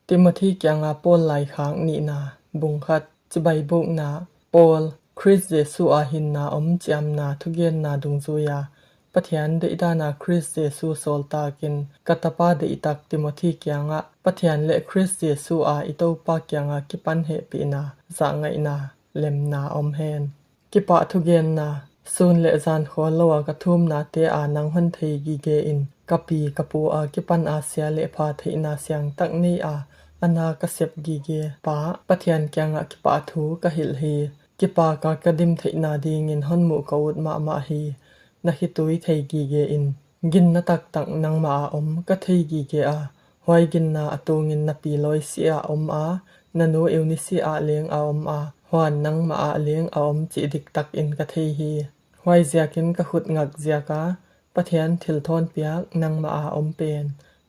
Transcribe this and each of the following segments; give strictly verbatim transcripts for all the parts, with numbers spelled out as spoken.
Timothy kianga Paul laikhak nihna, bung khat. Cibai bukna. Paul, Khrist Jesuh ah hinna om ciamna thugenna dungzui-a Pathian deihdana Khrist Jesuh sawltakin ka tapa deihtak Timothy kiangah Pathian le Khrist Jesuh a i Topa kianga kipan hehpihna, zahngaihna, lemna om hen. Kipah thugenna. Sun le zan khawl lo a ka thumnate a nang hon thei gige in ka pi ka pu a kipan a sia le pha theihna siangtak nei a a na ka sep gige pa Pathian kiangah kipah thu ka hilh hi. Kipak a ka dim theihna dingin hon muh ka ut mahmah hi. Na khitui thei gige in ginna taktak nangmah a om ka thei gige a, huai ginna a tungin na pi Lois ah om a, na nu Eunice ah leng a om a, huan nangmah ah leng a om cih diktakin ka thei hi. Huai ziakin ka khut ngak ziaka Pathian thilthawn piak nangmah a om pen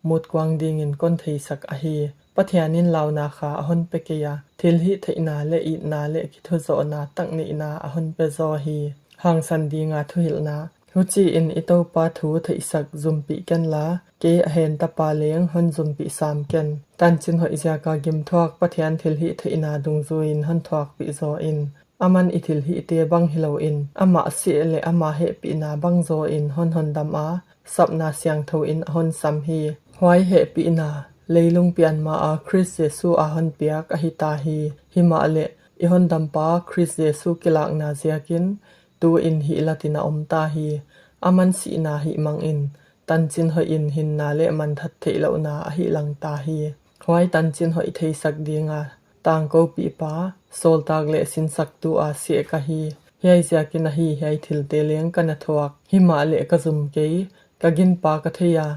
mutkuang dingin kon theisak ahi. Pathian in launa kha a hon pe kei a, thilhih theihna le itna le kithuzawhna takneihna a hon pe zaw hi. Hangsan dinga thuhilhna. Huci in i Topa thu theihsak zumpih kenla, kei a hen tapa leng hon zumpih sam ken. Tancin hoih ziaka gimthuak Pathian thilhih theihna dungzui in hon thuakpih zaw in. Aman i thilhihte bang hi loin amah sih le ama hehpihna bang zaw in hon hondam a, sapna siangtho in a hon sam hi. Huai hehpihna, leilung pianma a Khrist Jesuh a hon piak ahi ta hi. Himahleh i hondampa Khrist Jesuh kilakna ziakin tu-in hihlatin a om ta hi. Aman sihna hih mangin tancin hoih in hinna le manthat theih lohna a hih lang ta hi. Huai tancin hoih theisak dinga tangkopihpa, sawltak le sinsaktu a seh ka hi. Hiai ziakin ahi hiai thilte leng ka na thuak. Himahleh ka zum kei, ka ginpa ka thei a,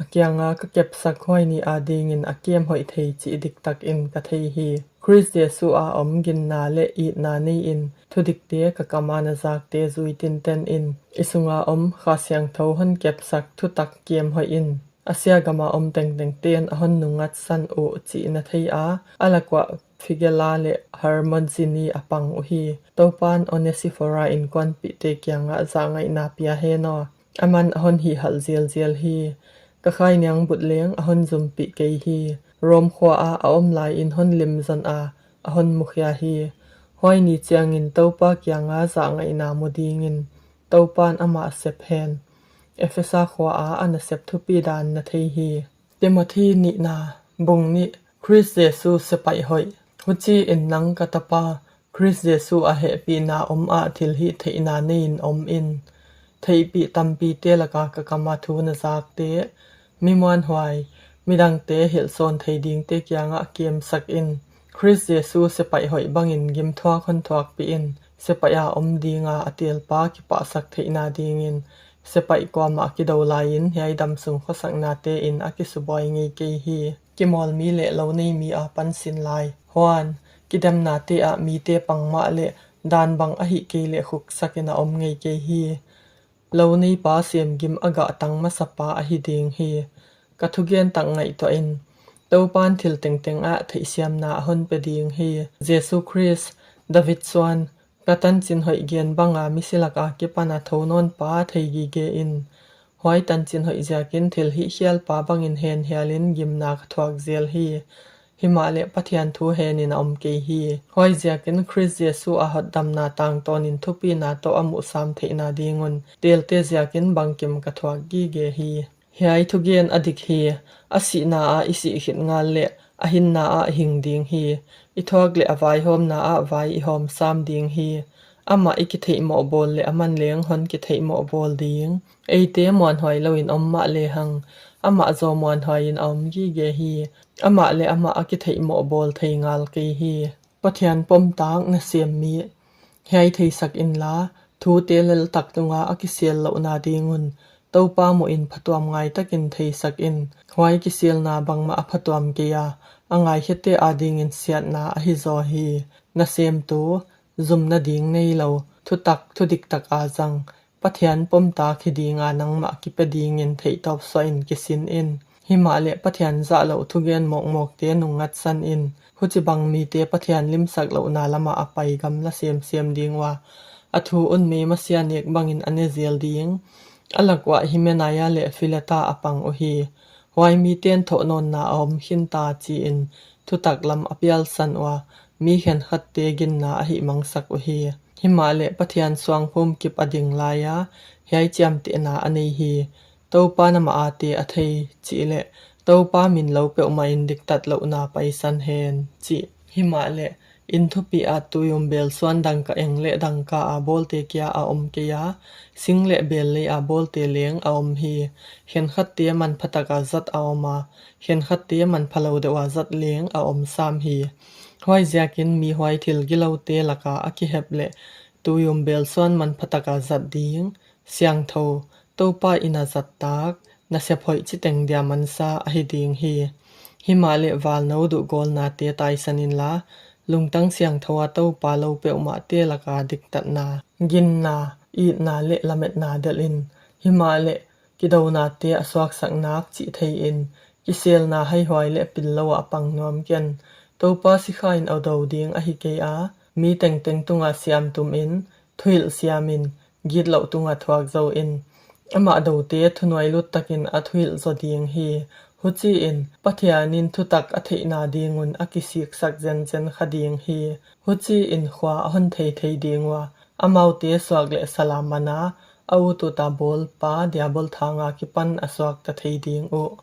a kianga ka kepsak huai ni a dingin a kem hoih thei cih diktakin ka thei hi. Khrist Jesuh a om ginna le itna nei in thudikte ka kama na zakte zui tinten in i sunga om Kha Siangtho hon kepsak thutak kem hoih in a sia gama om tengtengten a hon nungngatsan uh cih na thei a, a lakuah Phigela le Hermogene a pang uhi. Topan Onesifora inkuanpihte kiangah zahngaihna pia hen aw. Aman a hon hihhalh zialzial hi. Ka khainiang but leng a hon zumpih kei hi. Rom khua ah a om lai in hon limzon a, a hon mukhia hi. Huai ni ciangin Topa kianga zahngaihna mu dingin Topan amah sep hen. Efesa khua a a nasep thupi dan na thei hi. Timothy nihna, bung nih. Khrist Jesuh sepaih hoih. Huci in nang ka tapa Khrist Jesuh a hehpihna om ah thilhih theihna nei in om in. Theihpih tampite laka ka kama thu na zakte, mi muanhuai, midangte hilhsawn thei dingte kiangah kemsak in. Khrist Jesuh sepaih hoih bangin gimthuak hon thuakpih in. Sepaih a om dinga a telpa kipahsak theihna dingin sepaih kuamah kido lai-in hiai damsung khuasaknate in a kisubuai ngei kei hi. Kimawlmi le lo neimi a pansin lai. Huan, kidemnate ah mite pang mah le dan bang ahih kei le khuksakin a om ngei kei hi. Lo neipa semgim a gahtang masapa ahi ding hi. Ka thugen tak ngaihtuah in. Topan thil tengteng ah theihsiamna a hon pe ding hi. Jesuh Khrist, David suan, ka tancin hoih gen banga misi laka kipan a tho nawnpa thei gige in. Huai tancin hoih ziakin thilhih khialpa bangin henhialin gimna ka thuak zial hi. Himahleh Pathian thu henin a om kei hi. Huai ziakin Khrist Jesuh a hotdamna tangtawnin thupina tawh a muhsam theihna dingun telte ziakin bangkim ka thuak gige hi. Hiai thugen a dik hi. A sihna a i sih khit ngal le a hinna a hing ding hi. I thuak le a vaihawmna a vai i hawm sam ding hi. Amah i kitheihmawh bawl le aman leng hon kitheihmawh bawl ding. Eite muanhuai loin om mah lehang amah zaw muanhuaiin a om gige hi. Amah le amah a kitheihmawh bawl thei ngal kei hi. Pathian pomtak na semmi. Hiai theisak inla, thute leltak tunga a kisial lohna dingun Topa muhin phatuam ngaitakin theisak in. Huai kisilna bangmah a phatuam kei a, a ngaikhiate adingin siatna ahi zaw hi. Nasemtu, zumna ding nei lo, thutak thudiktak a zang, Pathian pomtak hi dinga nangmah kipe dingin theihtawp suahin kisin in. Himahleh Pathian zahloh thugen mawkmawkte nungngatsan in. Hucibang mite Pathian limsak lohna lamah a pai gamla semsem ding ua, a thu un mei masia nek bangin a ne zial ding. A lak uah Himenaia le Fileta a pang uhi. Huai mite in thawhnawnna a om khinta ci-in thutak lam a pialsan uh a, mi khenkhatte ginna a hihmangsak uh hi. Himahleh Pathian suangphum kip a ding lai-a hiai ciamtehna a nei hi. Topa na ma-ate a thei cihleh Topa min lo peuhmah in diktat lohna paisan hen, cih. Himahleh inn thupi ah tuium belsuan dangka eng le dangka a bawlte kia a om kei a, sing le bel lei a bawlte leng a om hi. Khenkhatte manphataka zat a om a, khenkhatte manpha lo deuha zat leng a om sam hi. Huaiziakin mihuai thil gilote laka a kihep le tuium belsuan manphataka zat ding, siangtho, Topa inn a zattak, nasep hoih citeng dia mansa ahi ding hi. Himahleh valno duhgawlnate taisan inla, lungtang siangtho a Topa lo peuhmahte laka diktatna, ginna, itna le lametna delh in. Himahleh kidonate a suaksak nak cih thei in, kiselna haihuai le pil lo ah pang nuam ken. Topa sikha in a do ding ahi kei a, mi tengteng tunga siamtum in, thuhilh siam in, gitloh tunga thuak zo in. Amah dote thunuai luttakin a thuhilh zaw ding hi. Huci-in Pathian in thutak a theihna dingun a kisiksak zenzen kha ding hi. Huci-in khua a hon thei thei ding uh a, amaute suak le sala mana a ut uta bawlpa Diabol thanga kipan a suakta thei ding uh.